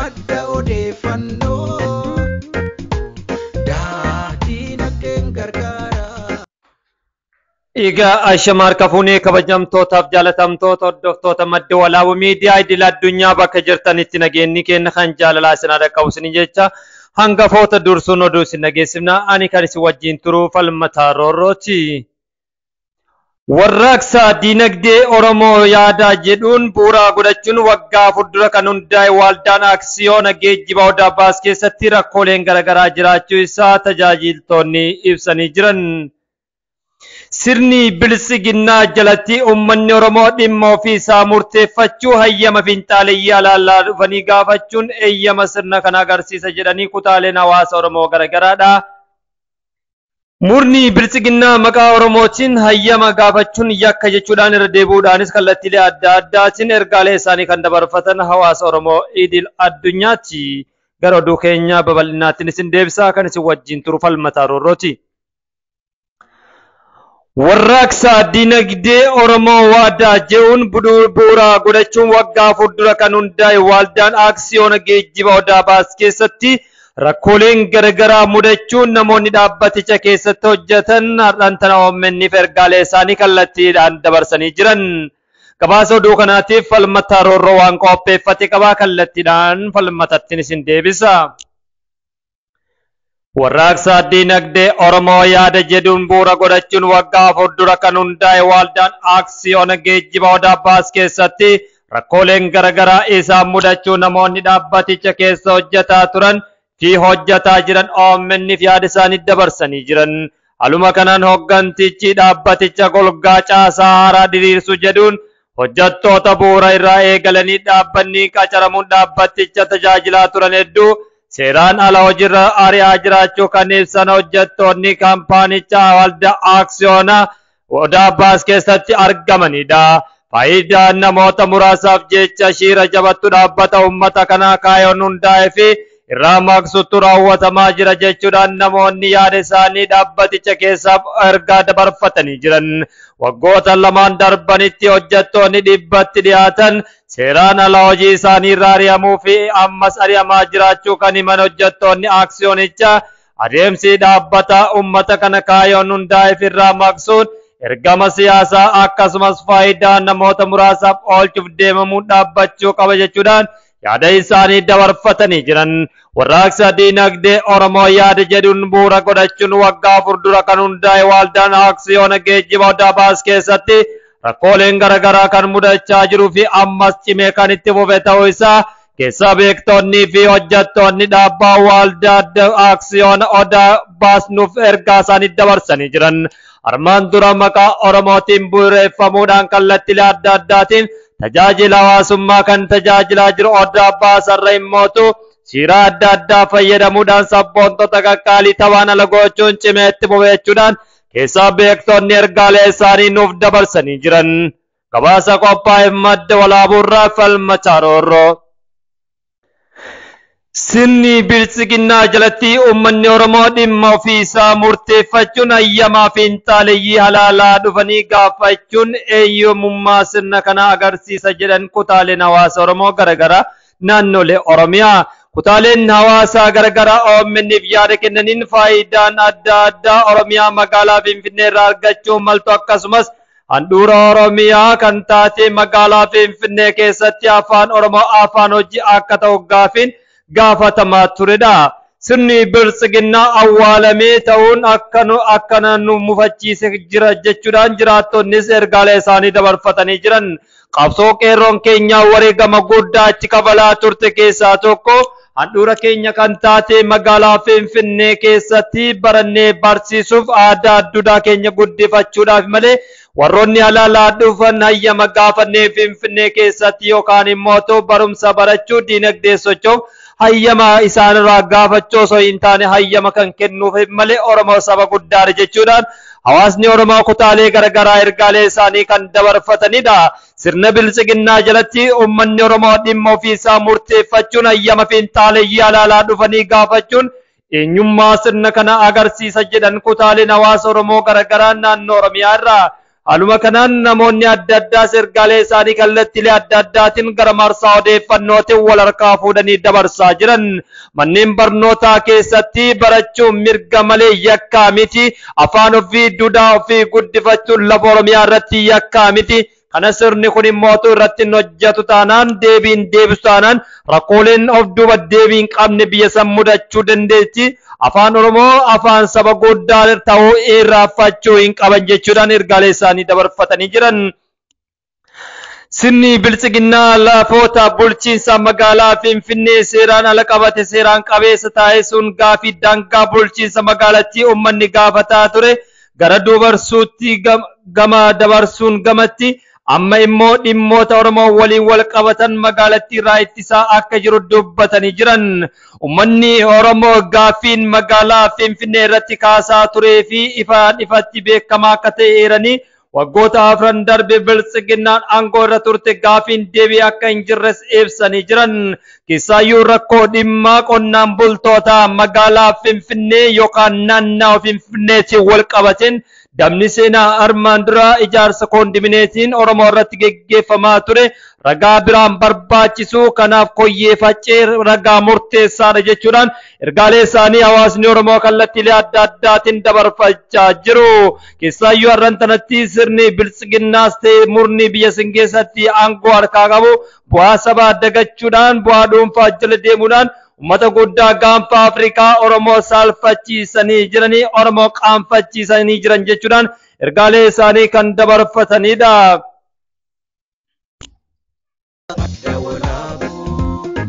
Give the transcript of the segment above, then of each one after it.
Madda odeeffannoo, dinagdeen gargaara. Egaa ashama harka fuunee kabajamtootaaf jaalatamtoota hordoftoota Madda Walaabuu Miidiyaa idil addunyaa bakka jirtanitti nageenyi keenya kan jaalalaa isin haa qabu isin jecha hangafoota dursuun oduu isin dhageessifna. Ani kan isin wajjin turu Falmataa Roorrooti. Warraaqsa diinagdee Oromoo yaada jedhuun bu'uura godhachuun waggaa 4 dura kan hundaa'e waldaan aksiyoona geejjiba Odaa Baas keessatti rakkooleen garaagaraa jiraachuu isaa tajaajiltoonni ibsanii jiran. Sirni bilisiginnaa jalatti uummanni Oromoo dhimma ofii isaa murteeffachuu hayyama finxaaleyyii alaallaa dhufanii gaafachuun eeyyama sirna kana agarsiisa jedhanii kutaaleen hawaasa Oromoo garaagaraadha. Murni bilisiginnaa maqaa Oromootiin hayyama gaafachuun yakka jechuudhaan irra deebi'uudhaanis kallattiilee adda addaatiin ergaalee isaanii kan dabarfatan hawaasa Oromoo idil addunyaatti. Gara oduu keenya babal'inaattiin isin deebisaa kan isin wajjin turu Falmataa Roorrooti. Warraaqsa diinagdee Oromoo waadaa je'uun bu'uura godhachuun waggaa 4 dura kan hundaa'e waldaan aksiyoona geejjiba Odaa Baas keessatti rakkooleen garaagaraa mudachuun namoonni dhaabbaticha keessatti hojjetan har'aan tana OMN'f ergaalee isaanii kallattiidhaan dabarsanii jiran. Gabaasa oduu kanaatiif Falmataa Roorroo waan qopheeffate qabaa kallattiidhaan Falmatattiin isin deebisa. Warraaqsa diinagdee Oromoo yaada jedhuun bu'uura godhachuun waggaa 4 dura kan hundaa'e waldaan aksiyoona geejjiba Odaa Baas keessatti rakkooleen garaagaraa isaan mudachuu namoonni dhaabbaticha keessa hojjetaa turan fi hojjetaa jiran OMN'f yaada isaanii dabarsanii jiran. Haaluma kanaan hoggantichi dhaabbaticha golgaa caasaa haaraa diriirsu jedhuun hojjettoota bu'uura irraa eegalanii dhaabbanni qacaramuun dhaabbaticha tajaajilaa turan hedduu seeraan ala hojiirra ari'aa jiraachuu kan ibsan hojjettoonni kaampaanichaa waldaa aksiyoonaa Odaa Baas keessatti argamanidha. Faayidaa namoota muraasaaf jecha shiira jabattu dhaabbata uummata kanaa kaayoon hundaa'ee fi irraa maqsutu raawwatamaa jira jechuudhaan namoonni yaada isaanii dhaabbaticha keessaaf ergaa dabarfatanii jiran. Waggoota 2 darbanitti hojjettoonni 100tti dhiyaatan seeraan ala hojii isaanii irraa ari'amuu fi ammas ari'amaa jiraachuu kan himan hojjettoonni aksiyoonichaa adeemsi dhaabbata uummata kana kaayoon hundaa'eef irraa maqsuun ergama siyaasaa akkasumas faayidaa namoota muraasaaf oolchuuf deemamuun dhaabbachuu qaba jechuudhaan yaada isaanii dabarfatanii jiran. Warraaqsa diinagdee Oromoo yaada jedhuun bu'uura godhachuun waggaa 4 dura kan hundaa'e waldaan aksiyoona geejjiba Odaa Baas keessatti rakkooleen garaagaraa kan mudachaa jiruu fi ammas cimee kan itti fufe ta'uu isaa keessa beektonnii fi hojjettoonni dhaabbaa waldaa aksiyoona Odaa Baas nuuf ergaa isaanii dabarsanii jiran. Armaan dura maqaa Oromootiin bu'uureffamuudhaan kallattiilee adda addaatiin tajaajila hawaasummaa kan tajaajilaa jiru Odaa Baas irra himmootu shiira adda addaa fayyadamuudhaan sabboontota qaqqaalii taphaan ala gochuun cimee itti fufe keessaa beektonni ergaalee isaanii nuuf dabarsanii jiran. Gabaasa qophaa'e Madda Walaabuurraa Falmataa Roorroo. Sirni bilisiginnaa jalatti uummanni Oromoo dhimma ofii isaa murteeffachuun hayyamaa fi finxaaleyyii halaalaa dhufanii gaafachuun eeyyamummaa sirna kana agarsiisa jedhan kutaaleen hawaasa Oromoo garaagaraa naannolee Oromiyaa. Kutaaleen hawaasaa garaagaraa OMN'f yaada kennaniin faayidaan adda addaa Oromiyaa magaalaa Finfinnee irraa argachuu maltu akkasumas handhuura Oromiyaa kan taate magaalaa Finfinnee keessatti afaan Oromoo afaan hojii akka ta'u gaafiin gaafatamaa turedha. Sirni bilisiginnaa awwaalamee ta'uun akkana nu mufachiise jira jechuudhaan jiraattonnis ergaalee isaanii dabarfatanii jiran. Qabsoo qeerroon keenyaa wareegama guddaa achi kafalaa turte keessaa tokko handhuura keenya kan taate magaalaa Finfinnee keessatti barannee barsiisuuf aadaa duudhaa keenya guddifachuudhaaf malee warroonni halaalaa dhufan hayyama gaafannee Finfinnee keessatti yookaan immoo barumsa barachuu diinagdee socho'uuf hayyama isaanirraa gaafachuu osoo hin taane hayyama kan kennuuf malee Oromoo saba guddaadha jechuudhaan hawaasni Oromoo kutaalee garaagaraa ergaalee isaanii kan dabarfatanidha. Sirna bilisiginnaa jalatti uummanni Oromoo dhimma ofii isaa murteeffachuun hayyama finxaaleyyii halaalaa dhufanii gaafachuun eenyummaa sirna kana agarsiisa jedhan kutaaleen hawaasa Oromoo garaagaraa naannoo Oromiyaa irraa. Haaluma kanaan namoonni adda addaas ergaalee isaanii kallattiilee adda addaatiin gara marsaa odeeffannootiin wal harkaa fuudhanii dabarsaa jiran. Manneen barnootaa keessatti barachuun mirga malee yakkaa miti. Afaan ofii, duudhaa ofii guddifachuun lafa Oromiyaa irratti yakkaa miti. Kana sirni kun immoo irratti hin hojjetu taanaan, deebiin deebisu taanaan, rakkooleen of duuba deebii hin qabne biyya san mudachuu dandeetti. Afaan Oromoo afaan saba guddaa ta'uu irraanfachuu hin qaban jechuudhaan ergaalee isaanii dabarfatanii jiran. Sirni bilchiginnaa lafoota bulchiinsa magaalaa Finfinnee seeraan ala qabate seeraan qabeessa taasisuun gaafii daangaa bulchiinsa magaalattii uummanni gaafataa ture gara dabarsuutti gama dabarsuun gamatti amma immoo dhimmoota Oromoo waliin wal qabatan magaalattii irraa ittisaa akka jiru dubbatanii jiran. Uummanni Oromoo gaaffiin magaalaa Finfinnee irratti kaasaa turee fi ifaan ifatti beekamaa akka ta'e eeranii, waggoota afran darbe biltsiginnaan aangoo irra turte gaaffiin deebii akka hin jirres ibsanii jiran. Keessaayyuu rakkoo dhimma qonnaan bultoota magaalaa Finfinnee yookaan naannawaa Finfinneetiin wal qabateen dabni seenaa armaan dura ijaarsa koondimineetiin Oromoo irratti geggeeffamaa ture ragaa biraan barbaachisu, kanaaf koyyee faccee ragaa murteessaadha jechuudhaan ergaalee isaanii hawaasni Oromoo kallattiilee adda addaatiin dabarfachaa jiru. Keessaayyuu har'an tanatti sirni biltsiginnaas ta'e murni biyya sin keessatti aangoo harkaa qabu bu'aa sabaa dagachuudhaan bu'aa dhuunfaa jala deemuudhaan uummata guddaa gaanfa Afrikaa Oromoo saalfachiisanii jiranii, Oromoo qaanfachiisanii jiran jechuudhaan ergaalee isaanii kan dabarfatanidha. Madda Walaabuu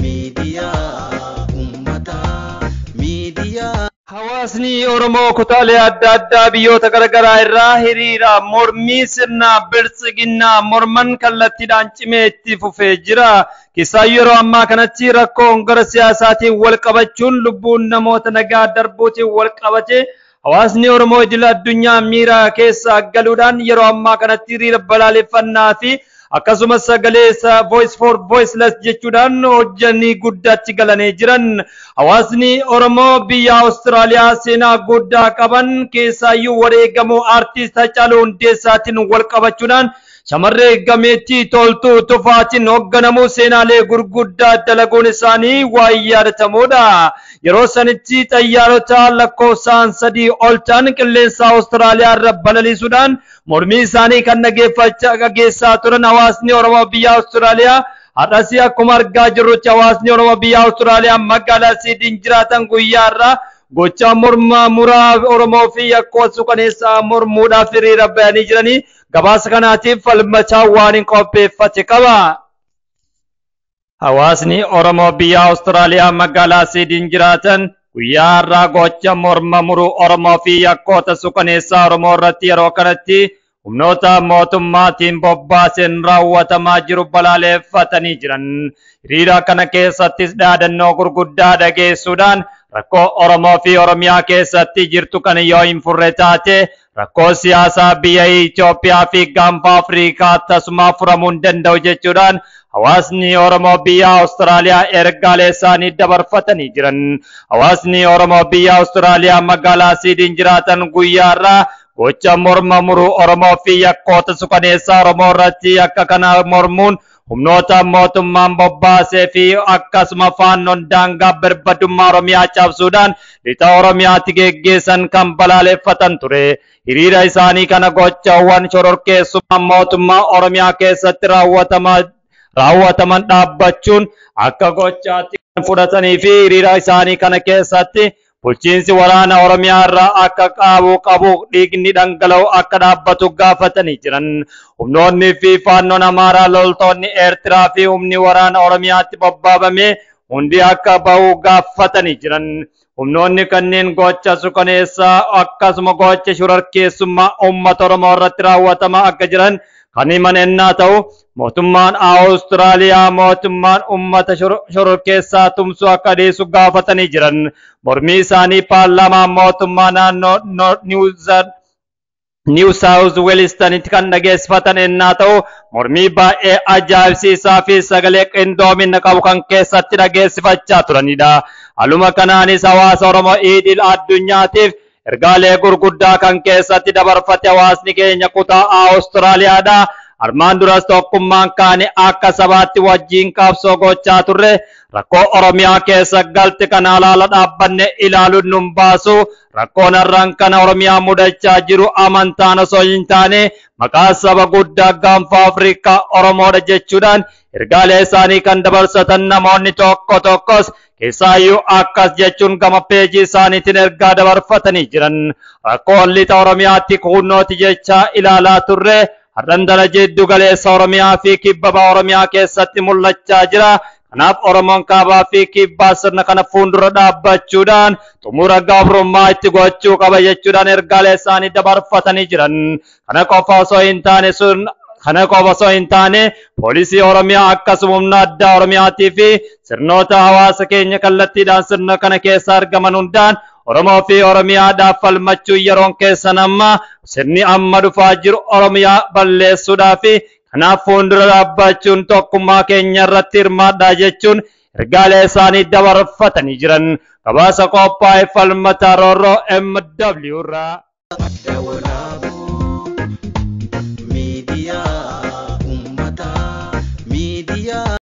miidiyaa uummataa miidiyaa. Hawaasni Oromoo kutaalee adda addaa biyyoota garaagaraa irraa hiriira mormii sirna biltsiginnaa morman kallattiidhaan cimee itti fufee jira. Keessaayyuu yeroo ammaa kanatti rakkoon gara siyaasaatiin wal qabachuun lubbuun namoota nagaa darbuutiin wal qabate hawaasni Oromoo idil addunyaa miira keessa galuudhaan yeroo ammaa kanatti hiriira balaaleffannaa fi akkasumas sagalee voice for voiceless jechuudhaan hojjanii guddaatti galanii jiran. Hawaasni Oromoo biyya Awustiraaliyaa seenaa guddaa qaban keessaayyuu wareegamuu aartist Haacaaluu Hundeessaatiin wal qabachuudhaan shamarree gameettii Toltuu Tufaatiin hoogganamuu seenaalee gurguddaa dalaguun isaanii waan yaadatamudha. Yeroo sanitti xayyaarota lakkoofsaan 3 ol ta'an qilleensa Awustiraaliyaa irra balaliisuudhaan mormii isaanii kan dhageessaa turan hawaasni Oromoo biyya Awustiraaliyaa har'as akkuma argaa jirrutti hawaasni Oromoo biyya Awustiraaliyaa magaalaa Siidin jiraatan guyyaa irraa gocha mormaa muraa Oromoo fi yakkoota suukaneessaa mormuudhaaf hiriira bahanii jiranii gabaasa kanaatiif falmachaa waan hin qopheeffate qaba. Hawaasni Oromoo biyya Awustiraaliyaa magaalaa Siidin jiraatan guyyaa har'aa gocha morma muruu Oromoo fi yakkoota suukaneessaa Oromoo irratti yeroo kanatti humnoota mootummaatiin bobbaaseen raawwatamaa jiru balaaleffatanii jiran. Hiriira kana keessattis dhaadannoo gurguddaa dhageessuudhaan rakkoo Oromoo fi Oromiyaa keessatti jirtu kan yoo hin furre taate rakkoo siyaasaa biyya Itoophiyaa fi gaanfa Afrikaa tasuma furamuu hin danda'u jechuudhaan hawaasni Oromoo biyya Awustiraaliyaa ergaalee isaanii dabarfatanii jiran. Hawaasni Oromoo biyya Awustiraaliyaa magaalaa Siidin jiraatan guyyaa irraa gocha morma muruu Oromoo fi yakkoota suukaneessaa Oromoo irratti akka kana mormuun humnoota mootummaan bobbaasee fi akkasuma faannoon daangaa birmadummaa Oromiyaa cabsuudhaan lixa Oromiyaatti geggeessan kan balaaleffatan ture. Hiriira isaanii kana gochawwan shororkeessummaa mootummaa Oromiyaa keessatti raawwataman dhaabbachuun akka gochaatti kan fudhatanii fi hiriira isaanii kana keessatti bulchiinsi waraana Oromiyaa irraa akka qabu qabu dhiigni dhangala'u akka dhaabbatu gaafatanii jiran. Humnoonni fi faannoon Amaaraa, loltoonni Eertiraa fi humni waraana Oromiyaatti bobbaafame hundi akka bahu gaafatanii jiran. Humnoonni kanneen gocha suukaneessaa akkasuma gocha shororkeessummaa uummata Oromoo irratti raawwatamaa akka jiran kan himan ennaa ta'u, mootummaan Awustiraaliyaa mootummaan uummata shororkeessaa tumsuu akka dhiisu gaafatanii jiran. Mormii isaanii paarlaamaa mootummaa naannoo Niw Saawuz Weelistanitti kan dhageessifatan ennaa ta'u, mormii baay'ee ajaa'ibsiisaa fi sagalee qindoomina qabu kan keessatti dhageessifachaa turanidha. Haaluma kanaanis hawaasa Oromoo idil addunyaatiif ergaalee gurguddaa kan keessatti dabarfate hawaasni keenya kutaa Awustiraaliyaadha. Armaan duras tokkummaan kaane akka sabaatti wajjin qabsoo gochaa turre. Rakkoo Oromiyaa keessa galte kana alaala dhaabbanne ilaaluun nun baasu. Rakkoon har'aan kana Oromiyaa mudachaa jiru amantaan osoo hin taane maqaa saba guddaa gaanfa Afrikaa Oromoodha jechuudhaan ergaalee isaanii kan dabarsatan namoonni tokko tokkos keessaayyuu akkas jechuun gama peejii isaaniitiin ergaa dabarfatanii jiran. Rakkoon lixa Oromiyaatti kunnooti jechaa ilaalaa turre har'an dana jiddu galeessa Oromiyaa fi kibba baha Oromiyaa keessatti mul'achaa jira. Kanaaf Oromoon kaabaa fi kibbaa sirna kana fuuldura dhaabbachuudhaan xumura gabrummaa itti gochuu qaba jechuudhaan ergaalee isaanii dabarfatanii jiran. Kana qofa osoo hin taane sun kana qofa osoo hin taane poolisii Oromiyaa akkasuma humna addaa Oromiyaatii fi sirnoota hawaasa keenya kallattiidhaan sirna kana keessa argaman hundaan Oromoo fi Oromiyaadhaaf falmachuu yeroon keessan amma. Sirni amma dhufaa jiru Oromiyaa balleessuudhaa fi kanaaf fuuldura dhaabbachuun tokkummaa keenya irratti hirmaadhaa jechuun ergaalee isaanii dabarfatanii jiran. Gabaasa qophaa'e Falmataa Roorroo MW irraa. Madda Walaabuu.